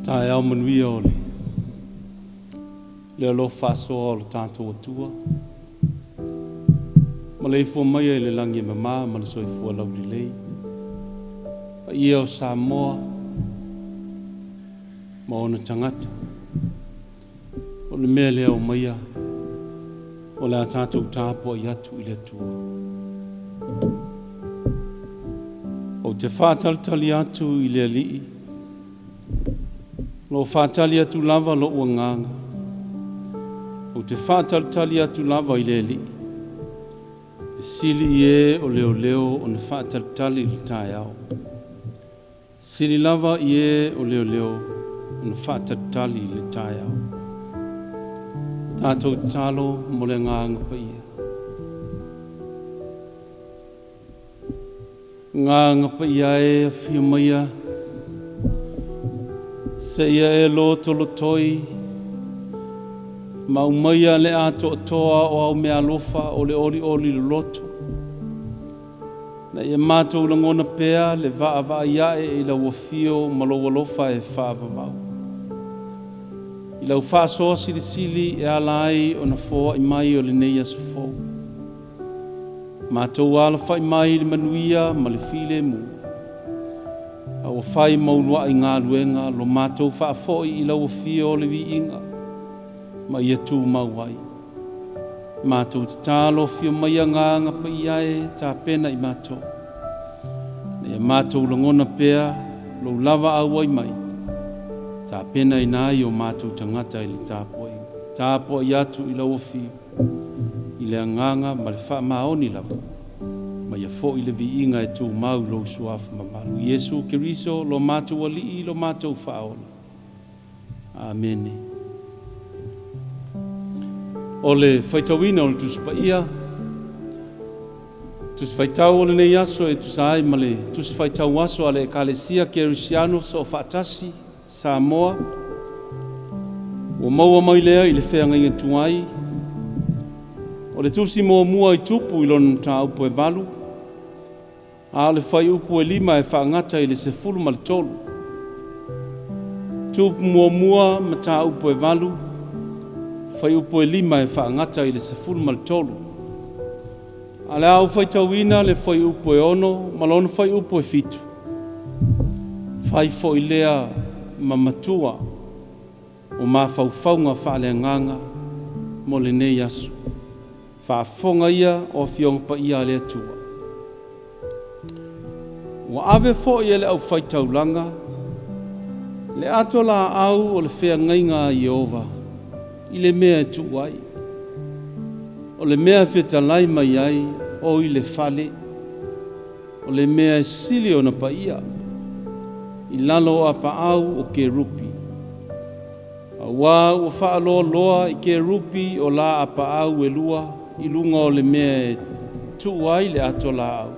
Taeao manuia o le le alofa faasoa o lo tatou Atua, maleifua maia i le lagi e mama ma le soifua laulelei, paia o Samoa ma ona tagata. O le mea lea aumaia, o le a tatou tapuai atu i le Atua. Ou te faatalitali atu i le Alii, o lo o faatali atu lava lou agaga. Ou te faatalitali atu lava i le Alii, e sili i e o leoleo ona faatalitali i le taeao. Sili lava i e o leoleo ona faatalitali i le taeao. Tatou tatalo mo le Agaga Paia. Agaga Paia e, afio maia, seia e lotolotoi ma aumaia le atoatoa o au meaalofa o le olioli loloto, na ia matou lagona pea le vaavaai ae i lau afio ma lou alofa e faavavau. I lau faasoa silisili e ala ai ona foai mai o lenei aso fou. Matou alafai mai i le manuia ma le filemu, a ua fai ma uluai galuega lo matou faafoi i lau afio o le viiga ma ia tumau ai. Matou tatalo, afio mai Agaga Paia e, tapena i matou, ina ia matou lagona pea lou lava auai mai, tapenaina ai o matou tagata i le tapuaiga. Tapuai atu i lau afio i le agaga ma le faamaoni lava, ma ia foi le viiga e tumau i lou suafa mamalu, Iesu Keriso lo matou Alii, lo matou Faaola. Amene. O le faitauina o le Tusi Paia, Tusi Faitau o lenei aso e tusa ai ma le Tusi Faitau Aso a le Ekalesia Kerisiano Soofaatasi Samoa, ua maua mai lea i le feagaiga tuai, o le tusi muamua i Tupu i lona mataupu e 8, a o le fuaiupu e 5 e faagata i le 13. Tupu muamua, mataupu e 8, fuaiupu e 5 e faagata i le 13. A o le a ou faitauina le fuaiupu e 6 ma lona fuaiupu e 7, fai foi lea ma matua o mafaufauga faaleagaga mo lenei aso. Faafofoga ia o Afioga Paia a le Atua. Ua ave foi e le aufaitaulaga le ato laau o le feagaiga a Ieova i le mea e tuu ai, o le mea e fetalai mai ai o i le fale, o le mea e sili ona paia, i lalo o apaau o kerupi. Aua ua faaloaloa i kerupi o la apaau e lua i luga o le mea e tuu ai le ato laau.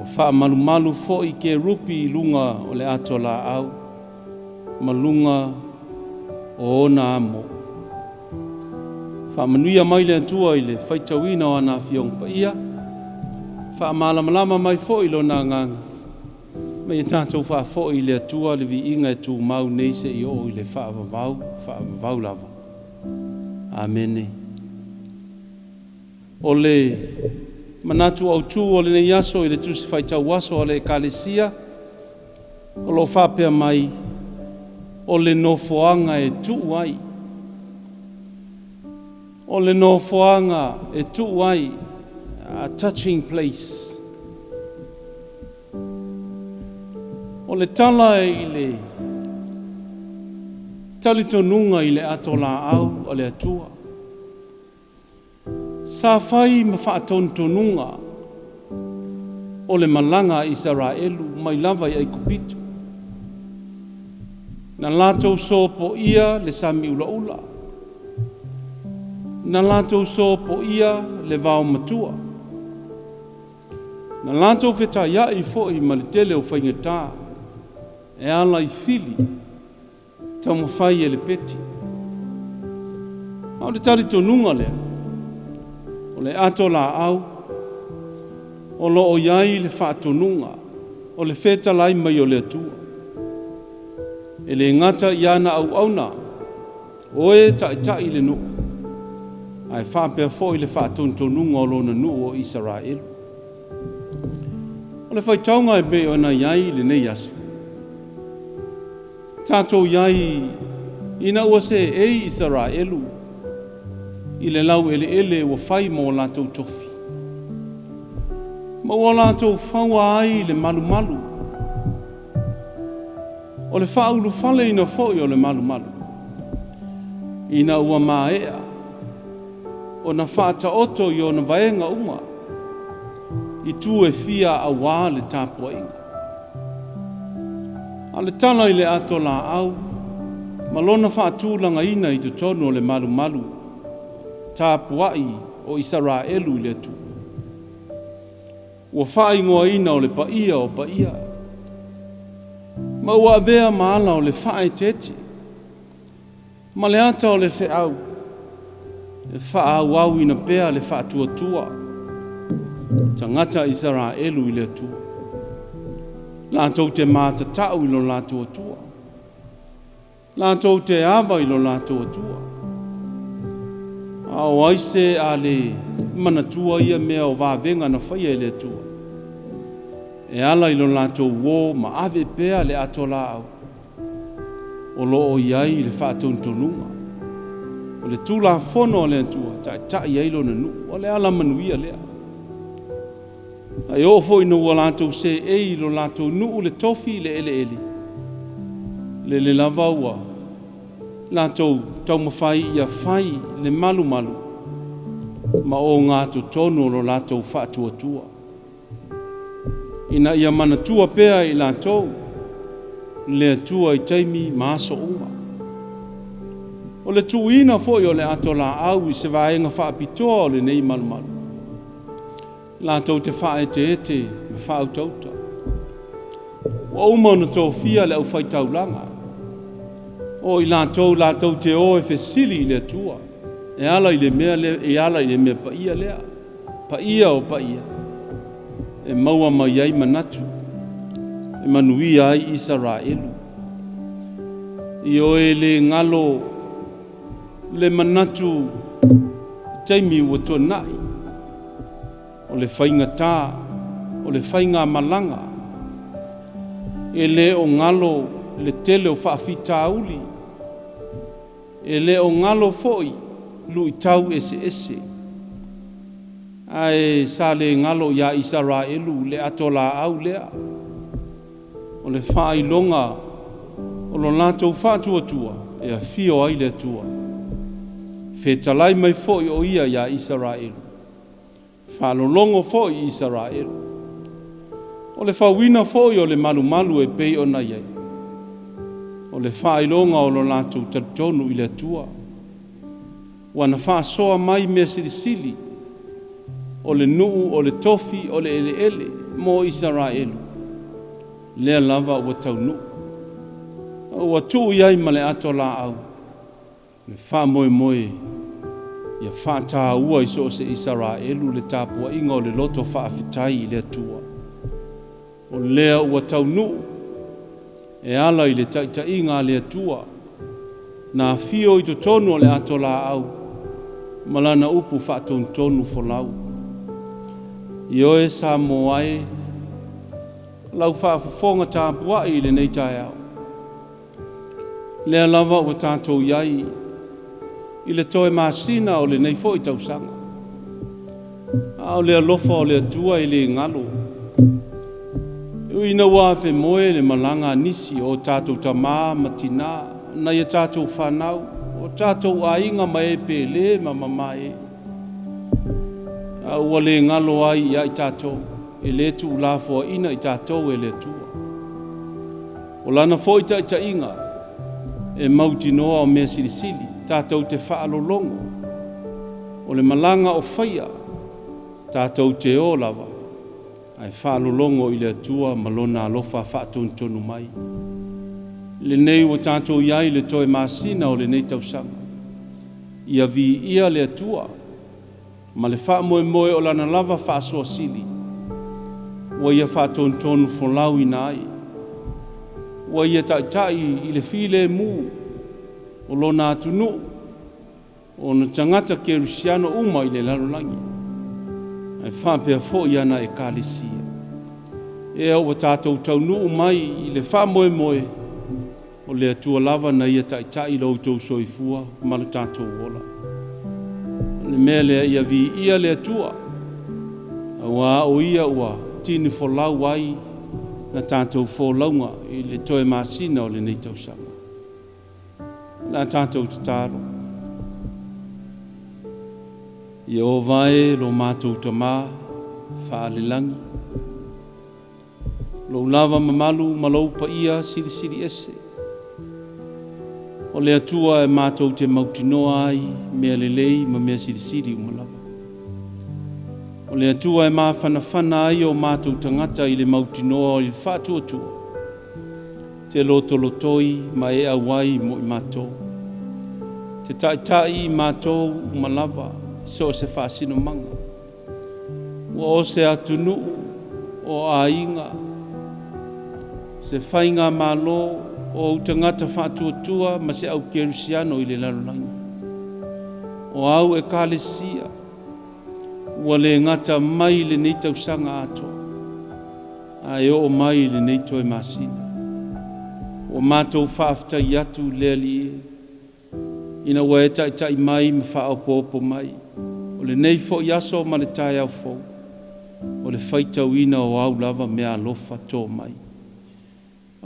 Ua faamalumalu foi kerupi i luga o le ato laau ma luga o ona amo. Faamanuia mai le Atua i le faitauina o ana Afioga Paia, faamalamalama mai foi lona agaga, ma ia tatou faafoi i le Atua le viiga e tumau nei seia oo i le faavavau, faavavau lava. Amene. O le manatu autu o lenei aso i le Tusi Faitau Aso a le Ekalesia, o lo o faapea mai, o le nofoaga e tuu ai. O le nofoaga e tuu ai, a touching place. O le tala i le talitonuga i le ato laau a le Atua, sa fai ma faatonutonuga o le malaga a Isaraelu mai lava i Aikupito. Na latou sopoia le sami ulaula, na latou sopoia le vaomatua, na latou fetaiai foi ma le tele o faigata e ala i fili taumafai e lepeti. A o le talitonuga lea, o le ato laau o lo o i ai le faatonuga o le fetalai mai o le Atua. E le gata i ana auauna, o e taitai le nuu, ae faapea foi le faatonutonuga o lona nuu o Isaraelu. O le faitauga e pei ona i ai lenei aso, tatou i ai ina ua seei Isaraelu i le laueleele ua fai mo latou tofi, ma ua latou faua ai le malumalu, o le faaulufaleina foi o le malumalu, ina ua maea ona faataoto i ona vaega uma i tu e fia aua le tapuaiga. A o le tala i le ato laau ma lona faatulagaina i totonu o le malumalu tapuai o Isaraelu i le Atua, ua faaigoaina o le paia o paia, ma ua avea ma ala o le faaeteete ma le ata o le feau e faaauauina pea le faatuatua tagata Isaraelu i le Atua, latou te matatau i lo latou Atua, latou te ava i lo latou Atua. A o ai se a le manatua ia mea o vavega na faia e le Atua, e ala i lo latou uō ma ave pea le ato laau o lo o i ai le faatonutonuga o le Tulafono a le Atua e taitai ai lona nuu. O le alamanuia lea. Ae oo foi ina ua latou seei i lo latou nuu le tofi i le eleele, lele lava ua latou taumafai ia fai le malumalu ma ogatotonu o lo latou faatuatua, ina ia manatua pea i latou le Atua i taimi ma aso uma. O le tuuina foi o le ato laau i se vaega faapitoa o lenei malumalu, latou te faaeteete ma faautauta. Ua uma ona tofia le aufaitaulaga, o i latou latou te o e fesili i le Atua, e ala i le mea lea, e ala i le mea paia lea, paia o paia, e maua mai ai manatu, e manuia ai Isaraelu. Ioe le galo le manatu taimi ua tuanai, o le faigata, o le faigamalaga, e le o galo le tele o faafitauli, e le o galo foi luitau eseese, ae sa le galo ia Isaraelu le ato laau lea, o le faailoga o lo latou faatuatua e afio ai le Atua, fetalai mai foi o ia ia Isaraelu, faalologo foi i Isaraelu. O le fauina foi o le malumalu e pei ona i ai, o le faailoga o lo latou talitonu i le Atua, ua na faasoa mai mea silisili o le nuu o le tofi o le eleele mo Isaraelu, lea lava ua taunuu, ua tuu i ai ma le ato laau le faamoemoe ia faataua i so o se Isaraelu le tapuaiga o le loto faafetai i le Atua. O lea ua taunuu e ala i le taitaiga a le Atua, na afio i totonu o le ato laau ma lana upu faatonutonu folau. Ioe Samoa e, lau faafofoga tapuai i lenei taeao, lea lava ua tatou i ai i le toe masina o lenei foi tausaga. A o le alofa o le Atua e le galo, e ui ina ua afemoe le malaga a nisi o tatou tamā ma tinā, nai a tatou fanau, o tatou aiga ma e pele ma mamae, a ua le galo ai ia i tatou, e le tuulafoaina i tatou e le Atua. O lana foi taitaiga e mautinoa o mea silisili, tatou te faalologo, o le malaga o faia, tatou te o lava, ae faalologo i le Atua ma lona alofa faatonutonu mai. Lenei ua tatou i ai le toe masina o lenei tausaga, ia viia le Atua ma le faamoemoe o lana lava faasoasili, ua ia faatonutonu folauina ai. Ua ia taitai i le filemu o lona atunuu, ona tagata kerisiano uma i le lalolagi, ae faapea foi ana ekalesia. Ea ua tatou taunuu mai i le faamoemoe, o le Atua lava na ia taitai lo outou soifua ma lo tatou ola. O le mea lea ia viia le Atua, auā o ia ua tini folau ai la tatou folauga i le toe masina o lenei tausaga. O le a tatou tatalo. Ieova e lo matou Tamā faalelagi, lou lava mamalu ma lou paia silisili ese, o le Atua e matou te mautinoa ai mea lelei ma mea silisili uma lava. O le Atua e mafanafana ai o matou tagata i le mautinoa i le faatuatua, te lotolotoi ma e auai mo i matou. Te taitai i matou uma lava, so o se faasinomaga. Ua o se atunuu, o aiga, se faiga malo, o ou tagata faatuatua ma se au kerisiano i le lalolagi. O au ekalesia, ua le gata mai lenei tausaga atoa, ae oo mai lenei toe masina. Ua matou faafetai atu le Alii e, ina ua e taitai mai ma faaopoopo mai. O lenei foi aso ma le taeao fou, o le faitauina o au lava meaalofa tō mai.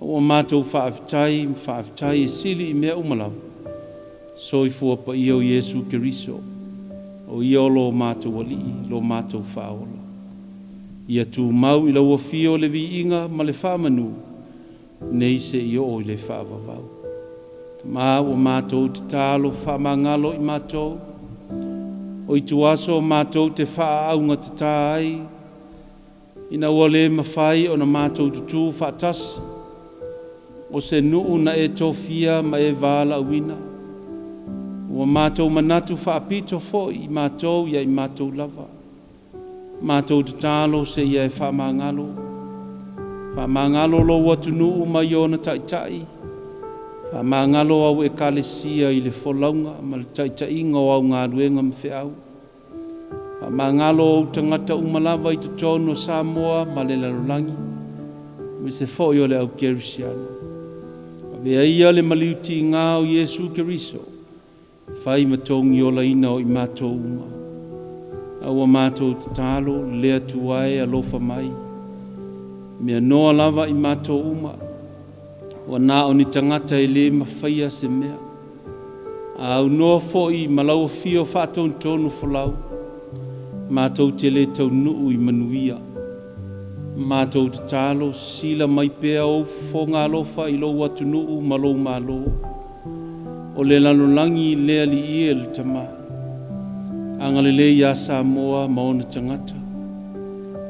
Ua matou faafetai ma faafetai e sili i mea uma lava, soifua paia o Iesu Keriso, o ia o lo matou Alii, lo matou Faaola. Ia tumau i lau afio le viiga ma le faamanu, nei seia oo i le faavavau. Ma ua matou tatalo faamagalo i matou, o ituaso o matou te faaaaugatata ai, ina ua le mafai ona matou tutū faatasi, o se nuu na e tofia ma e valaauina. Ua matou manatu faapito foi i matou ia i matou lava. Matou tatalo seia e faamagalo. Faamagalo lou atunuu mai ona taitai. Faamagalo au ekalesia i le folauga ma le taitaiga o au galuega ma feau. Faamagalo ou tagata uma lava i totonu o Samoa ma le lalolagi, aemaise foi o le au kerisiano. Avea ia le maliu tiga o Iesu Keriso, fai ma togiolaina o i matou uma. A ua matou tatalo le Atua e alofa mai. Mea noa lava i matou uma, ua na o ni tagata e le mafaia se mea. A aunoa foi ma lau afio faatonutonu folau, matou te le taunuu i manuia. Matou tatalo sisila mai pea ou fofoga alofa i lou atunuu ma lou malo. O le lalolagi le Alii e le Tamā. Agalelei ia Samoa ma ona tagata.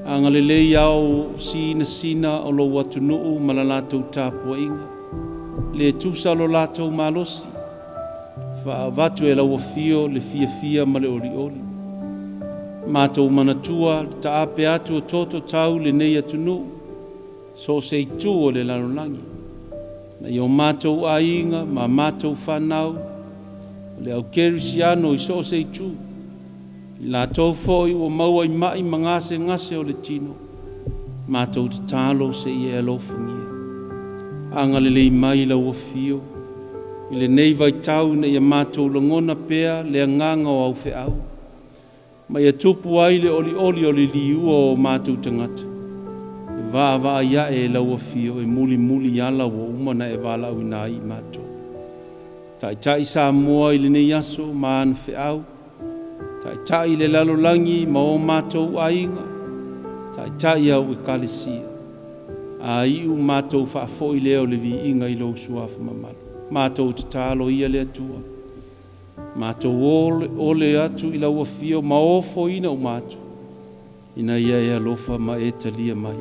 Agalelei ao sinasina o lou atunuu ma la latou tapuaiga. Le tusa lo latou malosi. Faavatu e lau afio le fiafia ma le olioli. Matou manatua le taape atu o toto tau lenei atunuu, so o se itu o le lalolagi. Na i o matou aiga ma matou whanau, o le au kerisiano i so o se itu. I latou foi ua maua i mai ma gasegase o le tino, matou tatalo seia e alofagia. Agalelei mai lau afio, i lenei vaitau ina ia matou lagona pea le agaga o au feau. Ma ia tupu ai le olioli o le liua o matou tagata. E vaavaai ae e lau afio e mulimuli ala ua uma na e valaauina ai i matou. Taitai Samoa i lenei aso ma ana feau. Taitai le lalolagi ma o matou aiga. Taitai au ekalesia. A iu matou faafoi lea o le viiga i lou suafa mamalu. Matou tatalo ia le Atua. Matou ole atu i lau afio ma ofoina uma atu. Ina ia e alofa ma e talia mai.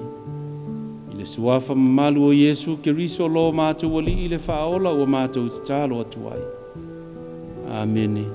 I le suafa mamalu o Iesu Keriso lo matou Alii le Faaola ua matou tatalo atu ai. Amene.